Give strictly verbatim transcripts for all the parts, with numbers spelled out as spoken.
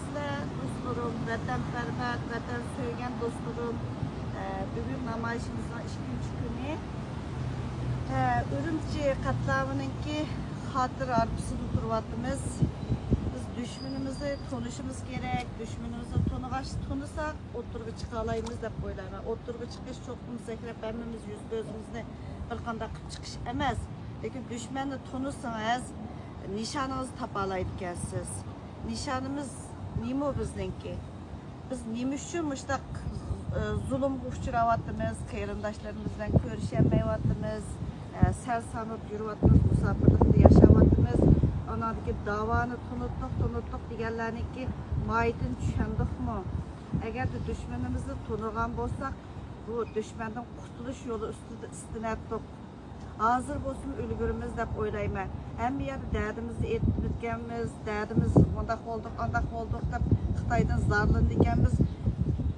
سىلەر دوستلىرىم، ۋەتەنپەرۋەر، ۋەتەن سۆيگەن دوستلىرىم، ئە، بۈگۈن نامايىشىمىزنىڭ ئىككىنچى كۈنى. ئە، ئۈرۈمچى قەتلىئامىنىڭكى خاتىرە ھارپىسىدا تۇرۇۋاتىمىز. بىز دۈشمىنىمىزنى تونۇشىمىز كېرەك. دۈشمىنىمىزنى تونۇغاچ، تونۇساق، ئوتتۇرىغا چىقالايمىز دەپ ئويلايمەن. ئوتتۇرىغا چىقىش چوقۇم سەكرەپ ھەممىمىز يۈز كۆزىمىزنى بىر قانداق قىلىپ چىقىش ئەمەس. لېكىن دۈشمەننى تونۇسىڭىز، نىشانىڭىزنى تاپالايدىكەنسىز. نىشانىمىز نېمە بىزنىڭكى؟ بىز نېمە ئۈچۈن مۇشۇنداق، ئە، زۇلۇمغا ئۇچراۋاتىمىز؟ قېرىنداشلىرىمىز بىلەن كۆرۈشەلمەيۋاتىمىز، ئە، سەرسان بولۇپ يۈرۈۋاتىمىز، مۇساپىرلىقتا ياشاۋاتىمىز. ئاناندىكى داۋانى تونۇتتۇق، تونۇتتۇق دېگەنلەرنىڭكى ماھىيىتىنى چۈشەندۇقمۇ؟ ئەگەردە دۈشمىنىمىزنى تونۇغان بولساق، بۇ دۈشمەندىن قۇتۇلۇش يولى ئۈستىدە ئىستىنەتتۇق. ھازىر بولسىمۇ ئۈلگۈرىمىز دەپ ئويلايمەن. ھەممە يەردە دەردىمىزنى ئېيتىپ ئۆتكەنمىز، دەردىمىز مۇنداق بولدۇق، ئانداق بولدۇق دەپ خىتايدىن زارلىنىدىكەنمىز.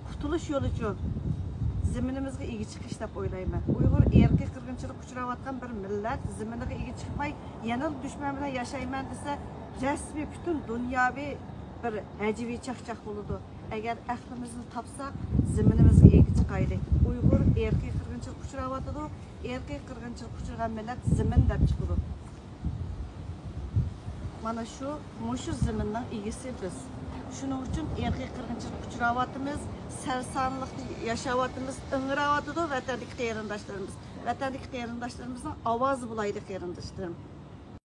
قۇتۇلۇش يولىچۇ؟ زېمىنىمىزغا ئىگە چىقىش دەپ ئويلايمەن. ئۇيغۇر ئىرقىي قىرغىنچىلىققا ئۇچراۋاتقان بىر مىللەت زېمىنىغا ئىگە چىقماي، يەنىلا دۈشمەن بىلەن ياشايمەن دېسە، رەسمىي پۈتۈن دۇنياۋى بىر ھەجۋىي چاقچاق بولىدۇ. ئەگەر ئەقلىمىزنى تاپساق، زېمىنىمىزگە ئىگە چىقايلى. ئۇيغۇر ئىرقىي قىرغىنچىلىققا ئۇچراۋاتىدۇ. ئىرقىي قىرغىنچىلىققا ئۇچرىغان مىللەت زېمىن دەپ چىقىدۇ. مانا شۇ، مۇشۇ زېمىننىڭ ئىگىسى بىز. شۇنىڭ ئۈچۈن ئىرقىي قىرغىنچىلىققا ئۇچراۋاتىمىز، سەرسانلىقتا ياشاۋاتىمىز، ئىڭراۋاتىدۇ ۋەتەندىكى قېرىنداشلىرىمىز. ۋەتەندىكى قېرىنداشلىرىمىزنىڭ ئاۋازى بولايلى، قېرىنداشلىرىم.